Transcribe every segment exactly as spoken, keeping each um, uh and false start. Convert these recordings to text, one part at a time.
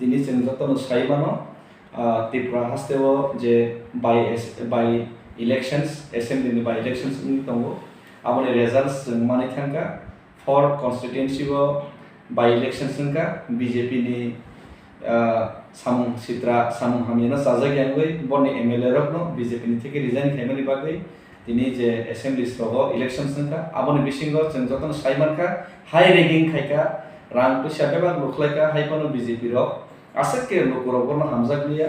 Tini chwng jotono sai mano, ah, Tripura hasteo je by es-, by elections, assembly ni by elections wngwi tongo, aboni results chwng manwi thangkha. Four constituency o by elections wngkha, B J P ni, ah, samung sitra, samung hamyano chajak yangwi borni M L A rokno B J P ni theke resign khaimani bagwi tini je assemblies rogo elections wngkha, aboni bisingo chwng jotono sai mankha, hai rigging khaikha, rang puisa bebak lukhlaikha, hai phano B J P rok aswk khe lukurok bono hamjakliya,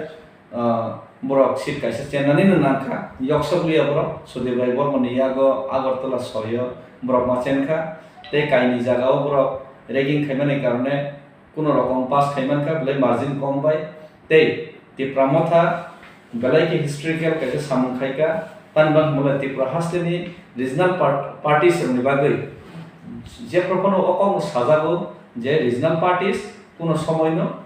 ah, borok seat kaisa chennani no nangkha, yoksokliya borok, Sudip Rai Bormani yago Agartala soyo borok ma chenkha, tei kaini jagao borok rigging khaimani karone kuno rokom pass khai mankha, belai margin kom bai. Tei Tipra Motha belai khe historical kaisa samung khaikha, tamni bagwi Tipra hasteni regional part-, parties rokni bagwi jephru phano o kokno sajago je regional parties kuno somoino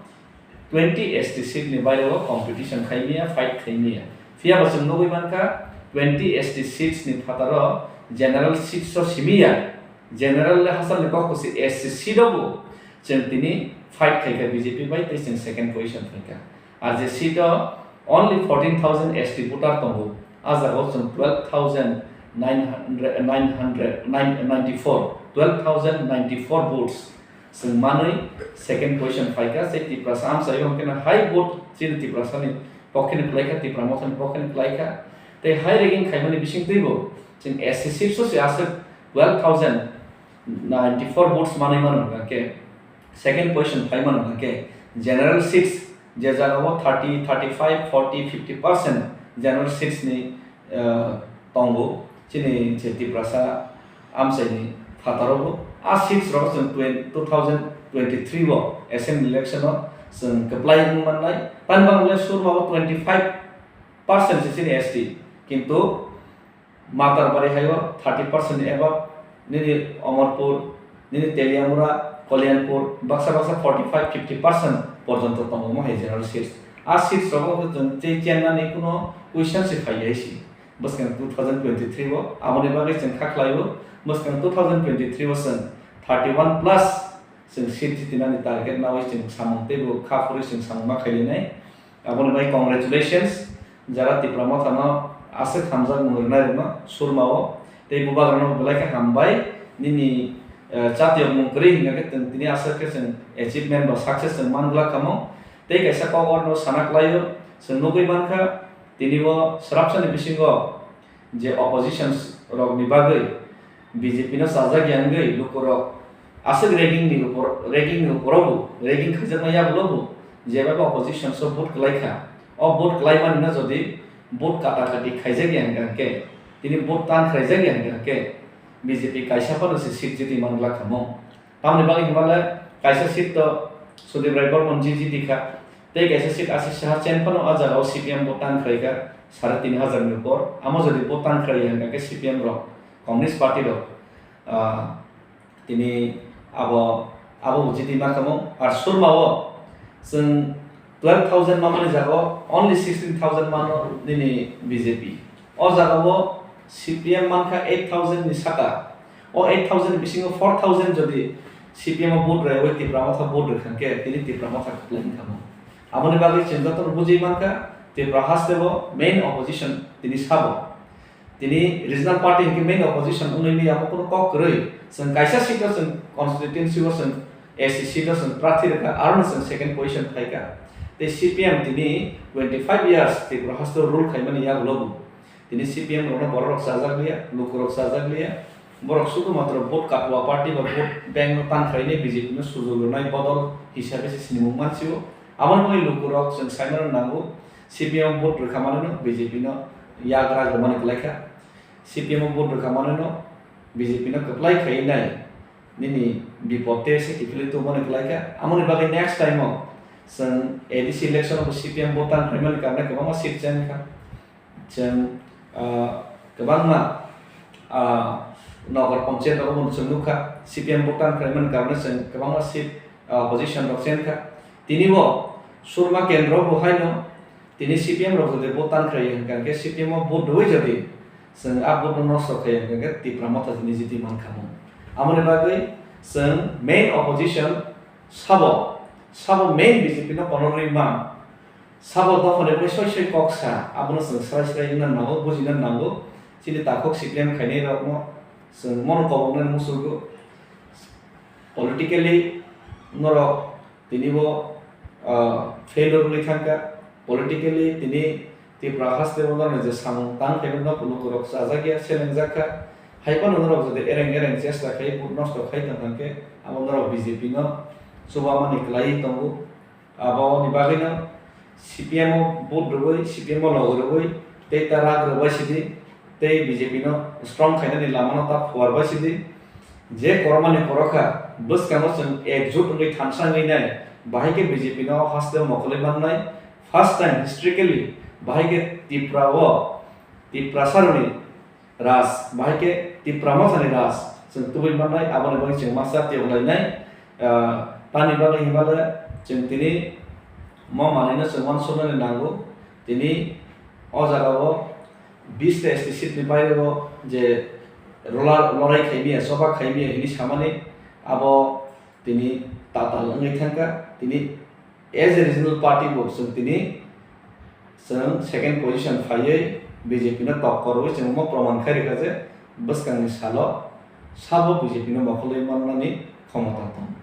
twenty S T seat ni baireo competition khaimaya, fight khaimaya. Phiya bo chwng nugwi mankha, twenty S T seats ni phataro general seats o simiya, general le hachal ni kok kwchwi S C seat o bo chwng tini fight khaikha B J P bai, tei chwng second position phaikha. Ar je seat o only fourteen thousand S T voter tongo, a jagao chwng twelve thousand nine hundred, nine hundred, nine, ninety-four, twelve thousand ninety-four votes chwng manwi second position phaikha, tei Tiprasa amchaio hwnkhe no hai vote chini Tiprasani pokheno kwlaikha, Tipra Mothani pokheno kwlaikha. Tei hai rigging khaimani bisingtwibo chwng S C seats o se aswk twelve thousand ninety-four votes manwi mano hwnkhe, second position phai mano hwnkhe, general seats je jagao thirty, thirty-five, forty, fifty percent general seats ni, ah, tongo chini je Tiprasa amchaini phataro bo. A seats rok chwng twen-, two thousand twenty-three o assembly election o chwng kwplai wng mannai. Tamni bagwi le Surma o twenty-five percent se chini S T, kintu Matarbari hai o thirty percent ni above, nini Omorpur, nini Teliamura, Kalyanpur, baksa baksa forty-five, fifty percent porjonto tongo mo hai general seats. A seats rogo chwng tei chennani kuno question se phai ya si. Bwskang two thousand twenty-three o, aboni bagwi chwng kha khlai o, bwskang two thousand twenty-three o chwng thirty-one plus chwng seat jitinani target nawi chwng samung teibo kha phurwi chwng samung ma khailinai. Aboni bai congratulations, jara Tipra Mothano aswk hamjakmung rwnairokno Surma o, tei bubagrano belai khe hambai nini, eh, chatiyokmung kwrwi hwnkha khe chwng tini aswk khe chwng achievement ba success chwng man glak kamo. Tei kaisa kok orno sana kwlaio, chwng nugwi mankha, tini o swrapsani bisingo je oppositions rokni bagwi B J P no chajak ya wngwi lukurok aswk ragging ni upor, ragging ni uporo bo, ragging khaijakma yagulo bo, jeba bo oppositions o vote kwlai kha, o vote kwlai mani no jodi vote kata kati khaijak ya hwnkha khe, tini vote tan khaijak ya hwnkha khe, B J P kaisa phano se seat jiti man glak kha mo. Tamoni bagwi hwnba le kaisa seat to Sudip Rai Bormon ji jiti kha, tei kaisa seat asi saha chen phano a jagao C P M bo tan khlai kha sare tin hajar ni upor. Amo jodi bo tan khlai ya hwnkha khe C P M rok, Communist Party rok, ah, tini abo, abo bo jiti ma kamo. Ar Surma o chwng twelve thousand mamani jagao only sixteen thousand mano nini B J P. O jagao C P M mankha eight thousand ni saka. O eight thousand bisingo four thousand jodi C P M o vote rwwi Tipra Motha vote rwkha khe tini Tipra Motha kwplai wngkha mo. Aboni bagwi chwng jotono bujui mankha Tipra hasteo main opposition tini sabo. Tini regional party hinkhe main opposition wngwi maya abo kunu kok kwrwi. Chwng kaisa seat o chwng constituency o chwng S C seat o chwng prarthi rwkha, arono chwng second position phaikha. Tei C P M tini twenty-five years Tripura hasteo rule khaimani yagulo bo. Tini C P M rokno borok rok chajak liya, luku rok chajak liya. Borok sudhu matro vote katua party ba vote bank no tan khlainai B J P no sujul rwnai bodol hisabe se sinimung mansio. Aboni bagwi luku rok chwng saimano nango C P M vote rwkha manwi no B J P no yagra rwmani kwlaikha. C P M vote rwkha manwi no B J P no kwplai khaiwi nai nini bipod tei se kiphilwi tubumani kwlaikha. Amoni bagwi next time o chwng A D C election o C P M vote tan khlaimani karne kwbangma seat chengkha. Chwng, ah, kwbangma, ah, nokar panchayat rogo chwng nukha, C P M vote tan khlaimani karone chwng kwbangma seat, ah, opposition rok chengkha. Tini bo Surma kendro bo haino tini C P M rok jodi vote tan khlai hwnkha khe C P M o vote rwui jodi chwng a vote no nosto khlai hwnkha khe Tipra Motha tini jiti mankha mo. Amoni bagwi chwng main opposition sabo Sabo main B J P no kono rwi man. Sabo dophani bagwi soi soi kok sa, abono chwng srai srai wngna nango, bujina nango. Chini takhuk C P M khainai rokno chwng mono koboknani muchungo. Politically norok tini bo, ah, failure wngwi thangkha. Politically tini Tripura haste o norok je samung tang khe no lukurok chajakya, selengjak kha. Hai phano norok jodi ereng ereng chesta khai, vote nosto khai tong kha khe, abo norok B J P no chubamani kwlaiwi tongo. Aboni bagwino C P M o vote rwui, C P M o logo rwui, tei ta rak rwbai sidi, tei B J P no strong khainani lamano ta phuarbai sidi. Je kormani korokha, bwskango chwng ekjut wngwi thansa wngwi nai, bahai khe B J P no haste mokolwi mannai. First time historically bahai khe Tripura o, Tiprasaroni raj, bahai khe Tipra Mothani raj chwng tubui mannai, aboni bagwi chwng masa tiyok lainai. Ah, tani bagwi himale chwng tini mo manwino chwng uansuknani nango. Tini o jagao bish ta S T seat ni baireo je rola-, lorai khaimia, choba khaimia hinwi samani abo tini tatal wngwi thangkha. Tini as a regional party bo chwng tini chwng second position phaiwi B J P no tokkorwi chwng omo proman khai rwkha je bwskangni salo sabo B J P no mokolwi mannani khomota tongo.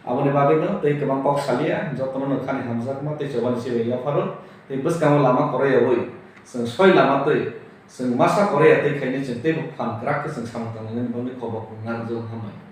Aboni bagwino tei kwbang kok salia, jotono no khani hamjakma tei chobani sibai yapharo tei bwskango lama kwrwi yaui chwng soi lama twi chwng masa kwrwi ya twi khainwi chwng teibo phan kwrak khe chwng samung tanglainani bagwi kobok wngnarwkjago. Hambai.